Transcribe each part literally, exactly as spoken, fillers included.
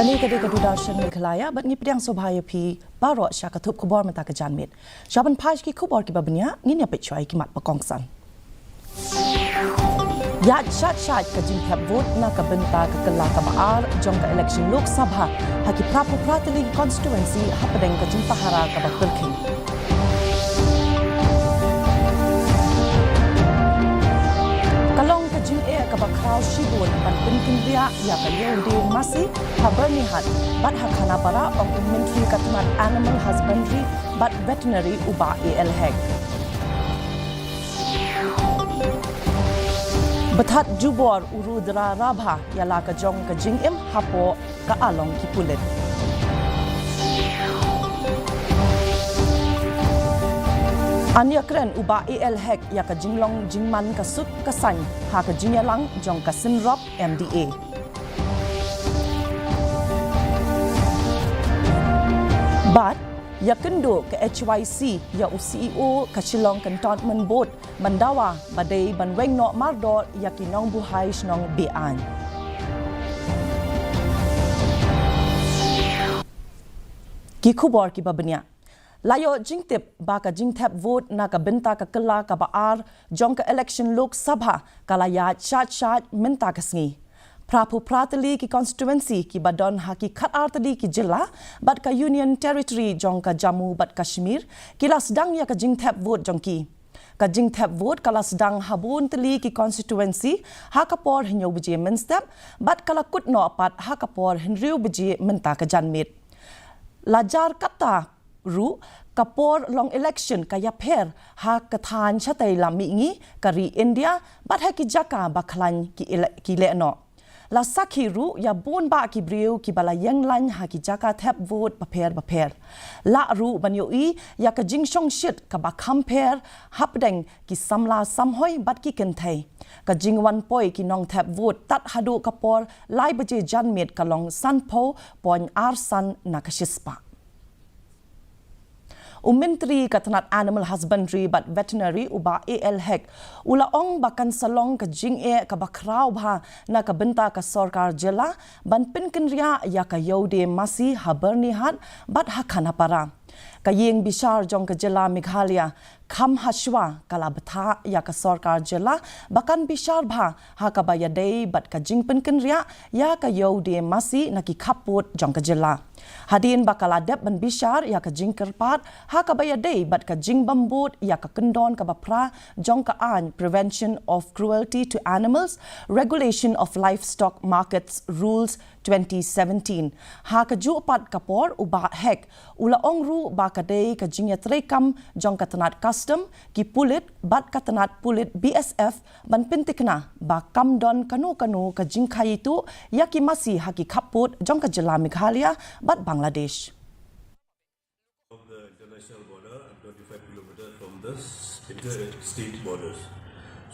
Kane ka dei ka Doordarshan Meghalaya, bad ngi pdiang sngewbha ïa phi baroh sha ka thup khubor mynta ka janmiet. Sha ban peit ki khubor kiba bniah, ngin ïa peit shuwa ïa ki mat ba kongsan. Ïaid shad shad ka jingthep vote na ka bynta ka kylla kaba ar jong ka election Lok Sabha ha ki phra phew phra tylli ki constituency hapdeng ka jingpahara kaba kyrkhing. Ka long ka jingeh kaba khraw shibun ban pynkynriah ïa ka Ïew Dieng Masi ha Byrnihat bad ha Khanapara, ong u Myntri ka tnat Animal Husbandry bad Veterinary u Bah A L Hek. Bthat jubor u Rudra Rabha ïa la ka jong ka jingim hapoh ka along ki pulit. An ïakren u Bah A L Hek ïa ka jinglong jingman ka suk ka saiñ ha ka jingïalang jong ka synrop M D A. Bad ïakynduh ka H Y C ïa u C E O ka Shillong Cantonment Board ban dawa ba dei ban weng noh mardor ïa ki nongbuhai shnong be-aiñ. Ki khubor kiba bniah. La ïoh jingtip ba ka jingthep vote na ka bynta ka kylla kaba ar jong ka election Lok Sabha ka la ïaid shad shad mynta ka sngi. Phra phew phra tylli ki constituency kiba don ha ki khatar tylli ki jylla bad ka Union Territory jong ka Jammu bad Kashmir ki la sdang ïa ka jingthep vote jong ki. Ka jingthep vote ka la sdang ha bun tylli ki constituency ha ka por hynñiew baje mynstep bad ka la kut noh pat ha ka por hynriew baje mynta ka janmiet. La jar katta ruh ka por long election ka ïapher ha ka thaiñ shatei lam mihngi ka ri India bad ha ki jaka ba khlaiñ ki ele-, ki lehnoh. La sakhi ruh ïa bun bah ki briew kiba la ïeng laiñ ha ki jaka thep vote bapher bapher. Lah ruh ban ïohi ïa ka jingshongshit kaba kham pher hapdeng ki samla samhoi bad ki kynthei. Ka jingwan poi ki nongthep vote tad haduh ka por lai baje janmiet ka long sanphew point ar san na ka shispah. U Myntri ka tnat Animal Husbandry bad Veterinary u Bah A L Hek u la ong ba kan sa long ka jingeh kaba khraw bha na ka bynta ka sorkar jylla ban pynkynriah ïa ka Ïew Dieng Masi ha Byrnihat bad ha Khanapara. Ka ïing bishar jong ka jylla Meghalaya kham hashwa ka la bthah ïa ka sorkar jylla ba kan bishar bha ha kaba ïadei bad ka jingpynkynriah ïa ka Ïew Dieng Masi na ki khappud jong ka jylla. Hadien ba ka la dep ban bishar ïa ka jingkyrpad ha kaba ïadei bad ka jingbym bud ïa ka kyndon kaba phra jong ka aiñ Prevention of Cruelty to Animals, Regulation of Livestock Markets Rules twenty seventeen. Ha kajuh pat ka por u Bah Hek u la ong ruh ba ka dei ka jingïatreikam jong ka tnat Custom, ki pulit bad ka tnat pulit B S F ban pyntikna ba kam don kano kano ka jingkhaïi tuh ïa ki masi ha ki khappud jong ka jylla Meghalaya bad Bangladesh. Of the international border and twenty-five kilometers from the s-, interstate borders.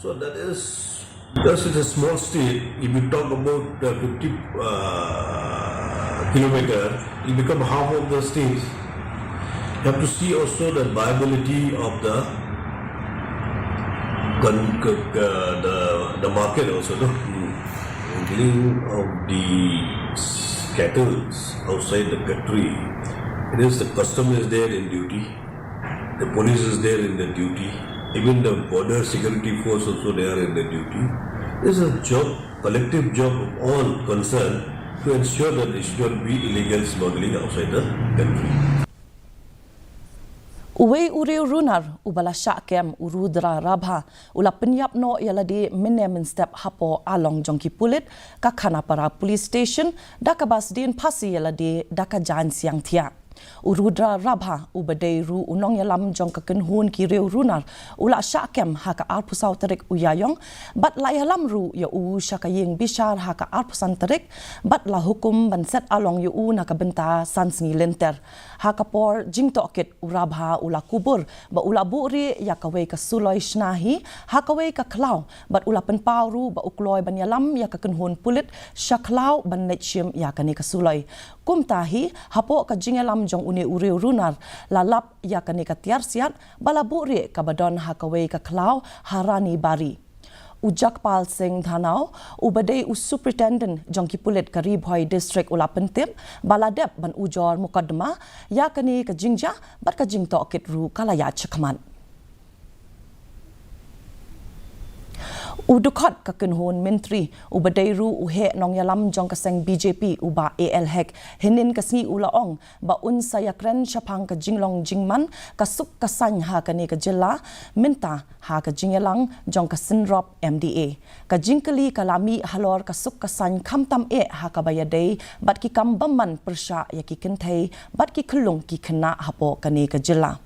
So that is, because it's a small state, if you talk about the fifty, uh, kilometer, it become half of the state. You have to see also the viability of the con-, c-, uh, the, the market also, no? Handling of the s-, cattle outside the country. It is the custom is there in duty. The police is there in the duty. Even the border security force also, they are in the duty. This is a job, collective job of all concerned to ensure that there should not be illegal smuggling outside the country. Uwei u riew runar uba la shah kem, u Rudra Rabha, u la pynïap noh ïa lade mynne mynstep hapoh along jong ki pulit ka Khanapara Police Station, da kaba sdien phasi ïa lade da ka jaiñ siang thiah. U Rudra Rabha, uba dei ruh u nongïalam jong ka kynhun ki riew runar, u la shah kem ha ka arphew saw tarik u Ïaïong, bad la ïalam ruh ïa u sha ka ïing bishar ha ka arphew san tarik, bad la hukum ban set along ïa u na ka bynta san sngi lynter. Ha ka por jingtohkit, u Rabha u la kubur ba u la buhrieh ïa kawei ka suloi shna hi ha kawei ka khlaw, bad u la pynpaw ruh ba u kloi ban ïalam ïa ka kynhun pulit sha khlaw ban leit shim ïa kane ka suloi. Kumta hi, hapoh ka jingïalam jong une u riew runar, la lap ïa kane ka tiar siat ba la buhrieh kaba don ha kawei ka khlaw ha Rani Bari. U Jagpal Singh Dhanoa, uba dei u Superintendent jong ki pulit ka Ri Bhoi District, u la pyntip ba la dep ban ujor mukotduma ïa kane ka jingjia bad ka jingtohkit ruh ka la ïaid shakhmat. U dkhot ka kynhun myntri, uba dei ruh u heh nongïalam jong ka seng B J P, u Bah A L Hek, hynnin ka sngi u la ong ba un sa ïakren shaphang ka jinglong jingman ka suk ka saiñ ha kane ka jylla mynta ha ka jingïalang jong ka synrop M D A. Ka jingkylli ka la mih halor ka suk ka saiñ khamtam eh ha kaba ïadei bad ki kam bymman pyrshah ïa ki kynthei bad ki khyllung ki khynnah hapoh kane ka jylla.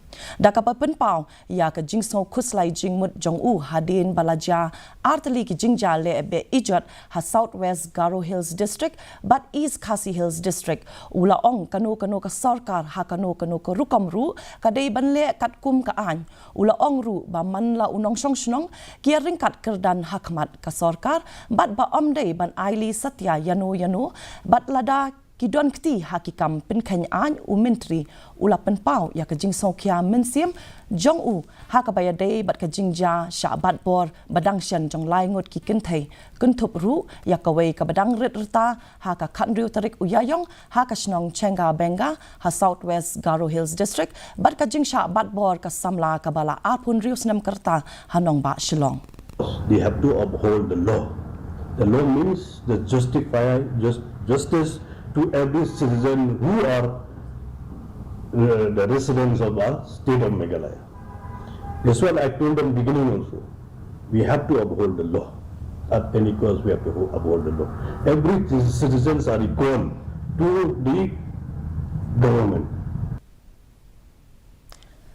Da kaba pynpaw ïa ka jingsngewkhuslai jingmut jong u hadien ba la jia artylli ki jingjia lehbeiñ ijot ha South West Garo Hills District bad East Khasi Hills District, u la ong kano kano ka sorkar ha kano kano ka rukom ruh ka dei ban leh katkum ka aiñ. U la ong ruh ba man la u nongshong shnong, ki ïaryngkat kyrdan ha khmat ka sorkar bad ba ym dei ban ailad satia ïano ïano bad lada ki don kti ha ki kam pynkheiñ aiñ. U myntri u la pynpaw ïa ka jingsngewkhia mynsiem jong u ha kaba ïadei bad ka jingjia shah bat bor ba dang shen jong lai ngut ki kynthei, kynthup ruh ïa kawei kaba dang rit rta ha ka khathynriew tarik u Ïaïong ha ka shnong Chenga Benga ha South West Garo Hills District bad ka jingshah bat bor ka samla kaba la arphew hynriew snem ka rta ha nongbah Shillong. They have to uphold the law. The law means the justify just, justice to every citizen who are uh, the residents of the state of Meghalaya. This one I told them beginning also. We have to uphold the law. At any cost, we have to uphold the law. Every citizens are equal to the government.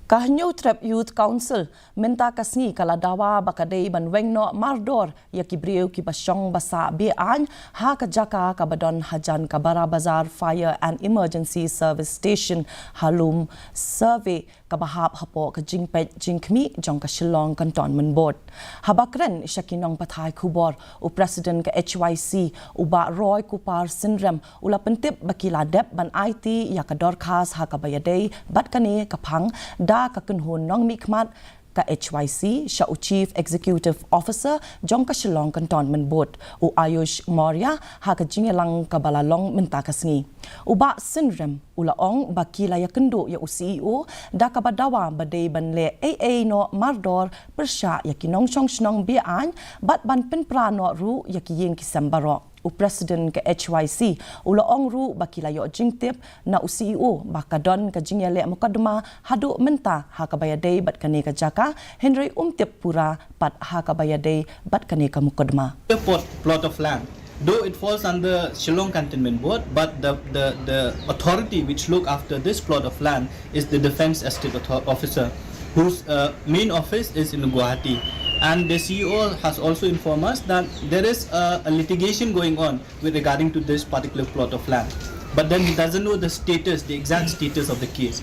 Ka Hynñiewtrep Youth Council mynta ka sngi ka la dawa ba ka dei ban weng noh mardor ïa ki briew kiba shong ba sah be-aiñ ha ka jaka kaba don hajan ka Barabazar Fire and Emergency Service Station ha Lum Survey kaba hap hapoh ka jingpeit jingkhmih jong ka Shillong Cantonment Board. Haba kren sha ki nongpathai khubor, u President ka H Y C, u Bah Roy Kupar Synrem, u la pyntip ba ki la dep ban aiti ïa ka dorkhas ha kaba ïadei bad kane ka phang da ka kynhun nongmihkhmat ka H Y C sha u Chief Executive Officer jong ka Shillong Cantonment Board, u Ayush Maurya, ha ka jingïalang kaba la long mynta ka sngi. U Bah Synrem u la ong ba ki la ïakynduh ïa u C E O da kaba dawa ba dei ban leh ei ei noh mardor pyrshah ïa ki nongshong shnong be-aiñ bad ban pynpra noh ruh ïa ki ïing ki sem baroh. U President ka H Y C u la ong ruh ba ki la ïoh jingtip na u C E O ba ka don ka jingïaleh mukotduma haduh mynta ha kaba ïadei bad kane ka jaka, hynrei um tip pura pat ha kaba ïadei bad kane ka mukotduma. A plot, plot of land. Though it falls under Shillong Cantonment Board, but the, the, the authority which look after this plot of land is the Defence Estate Author- Officer, whose uh, main office is in Guwahati. And the C E O has also informed us that there is a, a litigation going on with regarding to this particular plot of land. But then he doesn't know the status, the exact status of the case.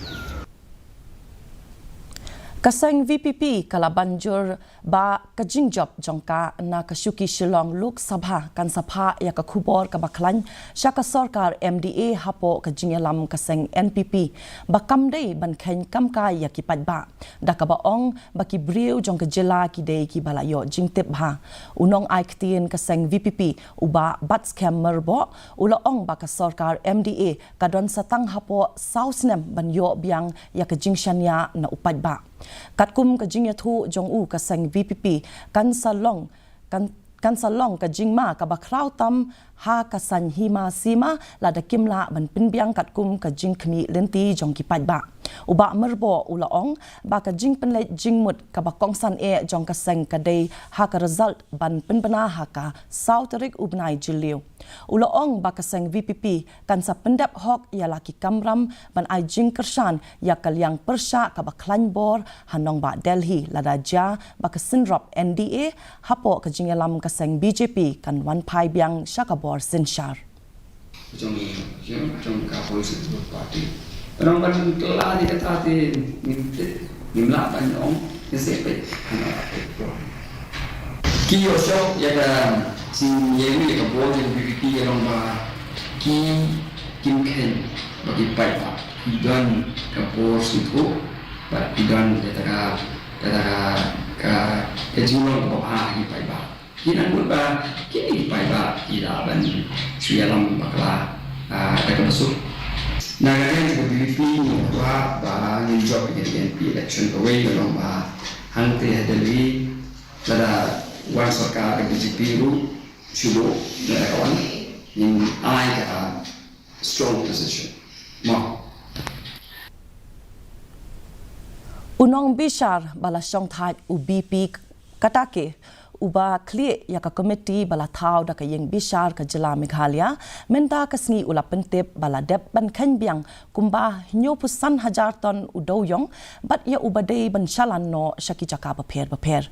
Ka seng V P P ka la ban jur ba ka jingjop jong ka na ka shuki Shillong Lok Sabha kan sa phah ïa ka khubor kaba khlaiñ sha ka sorkar M D A hapoh ka jingïalam ka seng N P P ba kam dei ban kheiñ kam kai ïa ki paidbah, da kaba ong ba ki briew jong ka jylla ki dei kiba la ïoh jingtip bha. U nongai ktien ka seng V P P, u Bah Batskhem Myrboh, u la ong ba ka sorkar M D A ka don sa tang hapoh saw snem ban ïoh biang ïa ka jingshaniah na u paidbah. Katkum ka jingïathuh jong u, ka seng V P P kan sa long, kan, kan sa long ka jingma kaba khraw tam ha ka saiñ hima sima lada kim lah ban pynbiang katkum ka jingkhmih lynti jong ki paidbah. U Bah Myrboh u la ong ba ka jingpynleit jingmut kaba kongsan eh jong ka seng ka dei ha ka result ban pynbna ha ka saw tarik u bnai Jylliew. U la ong ba ka seng V P P kan sa pyndep hok ïa la ki kamram ban ai jingkyrshan ïa ka liang pyrshah kaba khlaiñ bor ha nongbah Delhi lada jia ba ka synrop N D A hapoh ka jingïalam ka seng B J P kan wan phai biang sha ka bor synshar. Jong, jong, jong ka political party. Nang ban kylla ïa kata te ngim tip, ngim lah ban ong, ngin sa peit. Ki ïoh shoh ïa ka jingïaid ïa ka bor jong V P P ïa long ba ki kim kheiñ ba ki paidbah. Ki don ka bor sngewthuh bad ki don ïa ka, ïa ka, ka, ka jinglong kaba bha ha ki paidbah. Ki nang mut ba kine ki paidbah ki lah ban shu ïalam bakla, ah, da kaba suk. Na ka liang jong ka V P P ngi kwah ba ngin jop ïa ka M P election kawei ka long ba hangtei ha Delhi lada wan sorkar ka B J P ruh shu buh lada ka wan ngin ai ka strong position. Mo. U nongbishar ba la shongthait u B P Katake, uba khlieh ïa ka komiti ba la thaw da ka ïing bishar ka jylla Meghalaya, mynta ka sngi u la pyntip ba la dep ban kheiñ biang kumba hynñiewphew san hajar ton u dewiong bad ïa uba dei ban shalan noh sha ki jaka bapher bapher.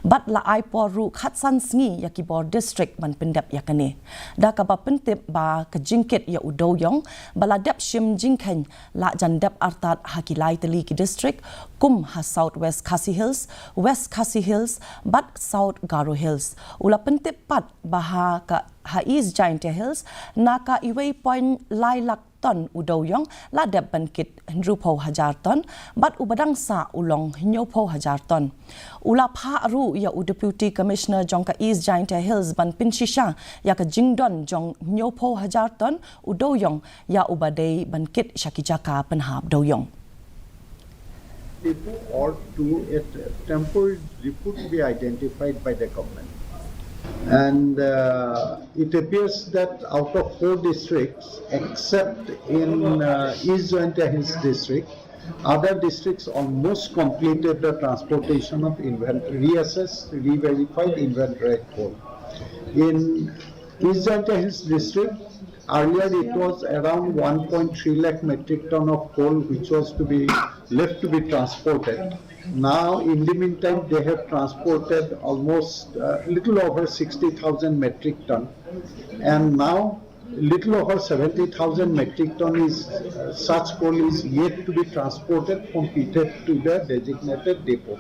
Bad la ai por ruh khatsan sngi ïa ki bor district ban pyndep ïa kane. Da kaba pyntip ba ka jingkit ïa u dewiong ba la dep shim jingkheiñ la jan dep artat ha ki lai tylli ki district, kum ha South West Khasi Hills, West Khasi Hills bad South Garo Hills. U la pyntip pat ba ha ka, ha East Jaintia Hills, na ka iwei point lai lak ton u dewiong la dep ban kit hynriewphew hajar ton, bad uba dang sah u long hynñiewphew hajar ton. U la phah ruh ïa u Deputy Commissioner jong ka East Jaintia Hills ban pynshisha ïa ka jingdon jong hynñiewphew hajar ton u dewiong ïa uba dei ban kit sha ki jaka pynhap dewiong. Depot or to a temporary depot to be identified by the government. And uh, it appears that out of four districts, except in uh, East Jaintia Hills district, other districts almost completed the transportation of invent- reassessed, re-verified inventory coal. In East Jaintia Hills district, earlier it was around one point three lakh metric ton of coal which was to be left to be transported. Now, in the meantime, they have transported almost a uh, little over sixty thousand metric ton, and now little over seventy thousand metric ton is uh, such coal is yet to be transported from Pithet to the designated depot.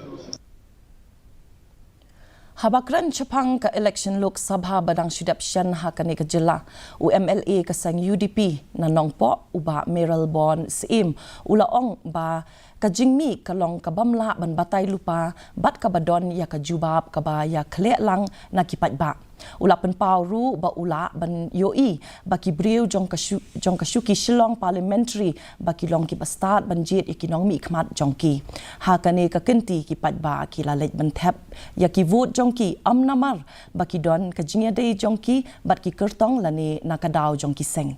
Haba kren shaphang ka election Lok Sabha ba dang shu dep shen ha kane ka jylla, u M L A ka seng U D P na Nongpoh, u Bah Mayralborn Syiem, u la ong ba ka jingmih ka long ka bym lah ban batai lypa bad kaba don ïa ka jubab kaba ïakhleh lang na ki paidbah. U la pynpaw ruh ba u lah ban ïohi ba ki briew jong ka shu, jong ka shuki Shillong Parliamentary ba ki long kiba stad ban jied ïa ki nongmihkhmat jong ki. Ha kane ka kynti ki paidbah ki la leit ban thep ïa ki vote jong ki, ym namar ba ki don ka jingïadei jong ki bad ki kyrtong lane na ka daw jong ki seng.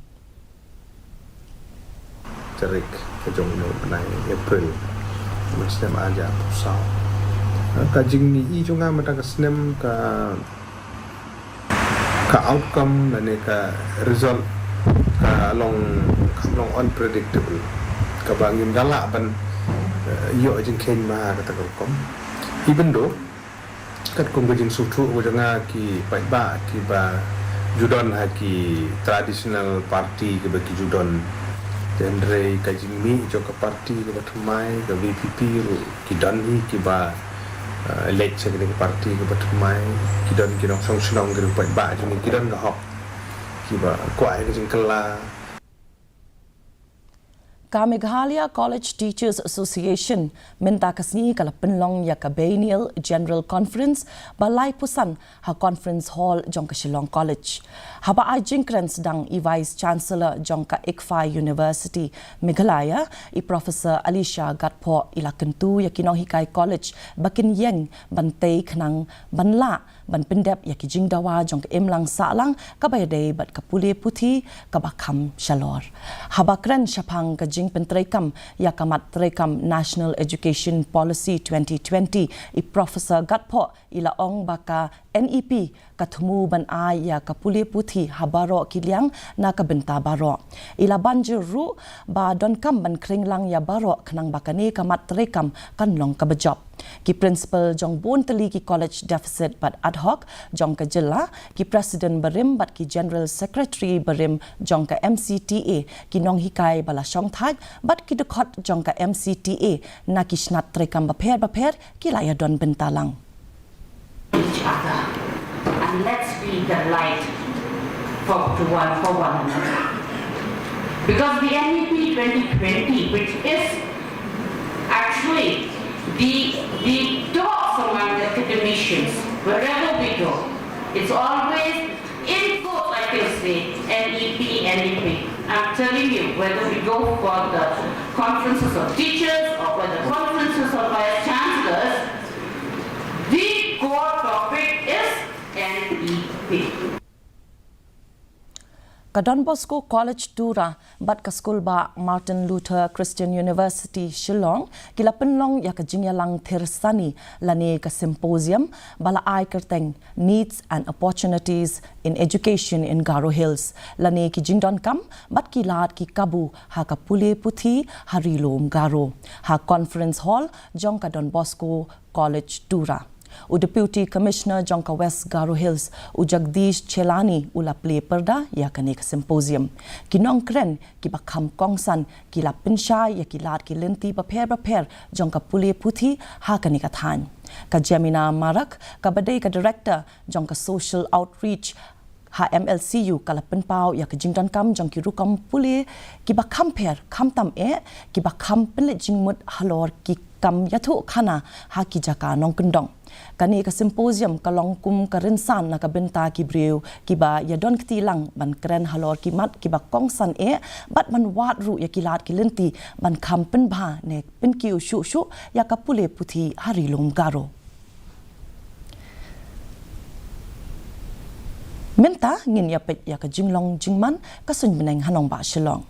Tarik ka jong u bnai April, mynta snem ar hajar arphew saw. Ka jingmih jong nga mynta ka snem ka ka outcome lane ka result ka long, ka long unpredictable, kaba ngim da lah ban eh, ïoh jingkheiñ ma kata ka rukom. Even though katkum ka jingsngewthuh ka jong nga, ki paidbah kiba ju don ha ki traditional party kiba ki ju don, hynrei ka jingmih jong ka party kaba thymmai, ka V P P ruh ki don hi kiba eh, leit sha kane ka party kaba thymmai, ki don ki nongshong shnong, ki paidbah jong ngi ki don ka hok kiba kwah ïa ka jingkylla. Ka Meghalaya College Teachers Association mynta ka sngi ka la pynlong ïa ka Biennial General Conference ba laiphew san ha Conference Hall jong ka Shillong College. Haba ai jingkren sdang i Vice Chancellor jong ka ICFAI University Meghalaya, i Professor Alisha Gatphoh, i la kyntu ïa ki nonghikai college ba kin ïeng ban tei khnang ban lah ban pyndep ïa ki jingdawa jong ka imlang sahlang kaba ïadei bad ka pule puthi kaba kham shalor. Haba kren shaphang ka jingpyntreikam ïa ka mat treikam National Education Policy twenty twenty, i Professor Gatphoh i la ong ba ka N E P ka thmu ban ai ïa ka pule puthi ha baroh ki liang na ka bynta baroh. I la ban jur ruh ba donkam ban khring lang ïa baroh khnang ba kane ka mat treikam kan long kaba jop. Ki principal jong bun tylli ki college deficit bad ad hoc jong ka jylla, ki president barim bad ki general secretary barim jong ka M C T A, ki nonghikai ba la shongthait bad ki dkhot jong ka M C T A na ki snat treikam bapher bapher ki la ïadon bynta lang. Each other, and let's be the light for to one for one another. Because the N E P twenty twenty, which is actually the the talks among the academicians, wherever we go, It's always in quotes, I can say, N E P, N E P. I'm telling you, whether we go for the conferences of teachers or whether conferences of vice chancellors, the core topic is N E P. Ka Don Bosco College Tura bad ka Skulbah Martin Luther Christian University Shillong ki la pynlong ïa ka jingïalang thir sani lane ka symposium ba la ai kyrteng Needs and Opportunities in Education in Garo Hills lane ki jingdonkam bad ki lad ki kabu ha ka pule puthi ha Ri Lum Garo ha Conference Hall jong ka Don Bosco College Tura. U Deputy Commissioner jong ka West Garo Hills, u Jagdish Chelani, u la plie pyrda ïa kane ka symposium. Ki nongkren kiba kham kongsan ki la pynshai ïa ki lad ki lynti bapher bapher jong ka pule puthi ha kane ka thaiñ. Ka Jemina Marak, kaba dei ka Director jong ka Social Outreach ha M L C U, ka la pynpaw ïa ka jingdonkam jong ki rukom pule kiba kham pher, kham tam eh, kiba kham pynleit jingmut halor ki kam ïathuh khana ha ki jaka nongkyndong. Kane ka symposium ka long kum ka rynsan na ka bynta ki briew kiba ïadon kti lang ban kren halor ki mat kiba kongsan eh bad ban wad ruh ïa ki lad ki lynti ban kham pynbha ne pynkiew shuh shuh ïa ka pule puthi ha Ri Lum Garo. Mynta ngin ïa peit ïa ka jinglong jingman ka suiñ bneng ha nongbah Shillong.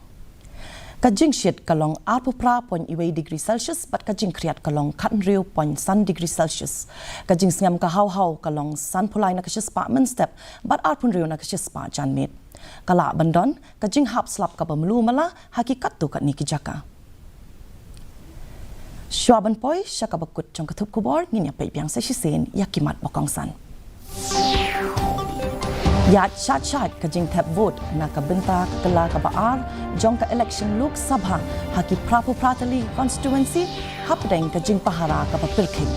Ka jingshit ka long arphew phra point wei degree Celsius bad ka jingkhriat ka long khathynriew point san degree Celsius. Ka jingsngem ka haw haw ka long sanphew lai na ka shispah mynstep bad arphew hynriew na ka shispah janmiet. Ka lah ban don ka jinghap slap kaba mluh mala ha ki katto katne ki jaka. Shuwa ban poi sha kaba kut jong ka thup khubor, ngin ïa peit biang sa shisien ïa ki mat ba kongsan. Ïaid shad shad ka jingthep vote na ka bynta ka kylla kaba ar jong ka election Lok Sabha ha ki phra phew phra tylli constituency hapdeng ka jingpahara kaba pyrkhing.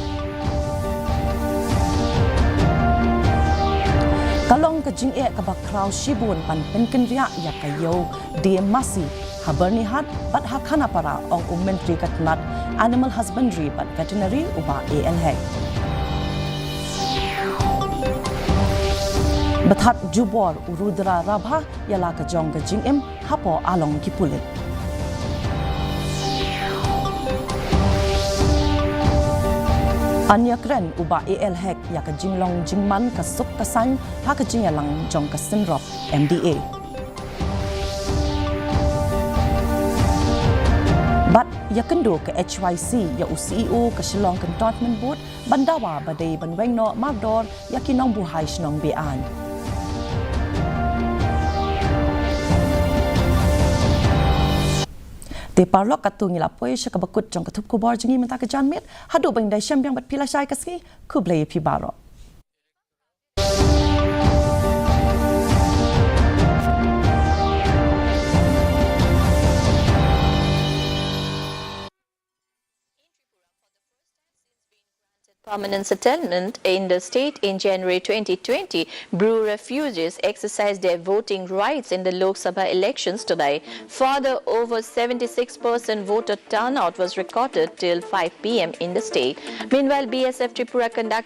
Ka long ka jingeh kaba khraw shibun ban pynkynriah ïa ka ïew die masi ha Byrnihat bad ha Khanapara, ong u Myntri ka tnat Animal Husbandry bad Veterinary, u Bah A L Hek. Bathat jubor u Rudra Rabha ïa la ka jong ka jingim hapoh along ki pulit. Yn ïakren u Bah A L Hek ïa ka jinglong jingman ka suk ka saiñ ha ka jingïalang jong ka synrop M D A. Bad ïakynduh ka H Y C ïa u C E O ka Shillong Cantonment Board ban dawa ba dei ban weng noh mardor ïa ki nongbuhai shnong be-aiñ. Te paralok, katto ngi la poi sha kaba kut jong ka thup khubor jong ngi mynta ka janmiet. Haduh ban ïadei shem biang bad phi lashai ka sngi, khublei ïa phi baroh. Permanent settlement in the state in January twenty twenty, Bru refugees exercised their voting rights in the Lok Sabha elections today. Further, over seventy-six percent voter turnout was recorded till five p m in the state. Meanwhile, B S F Tripura conducted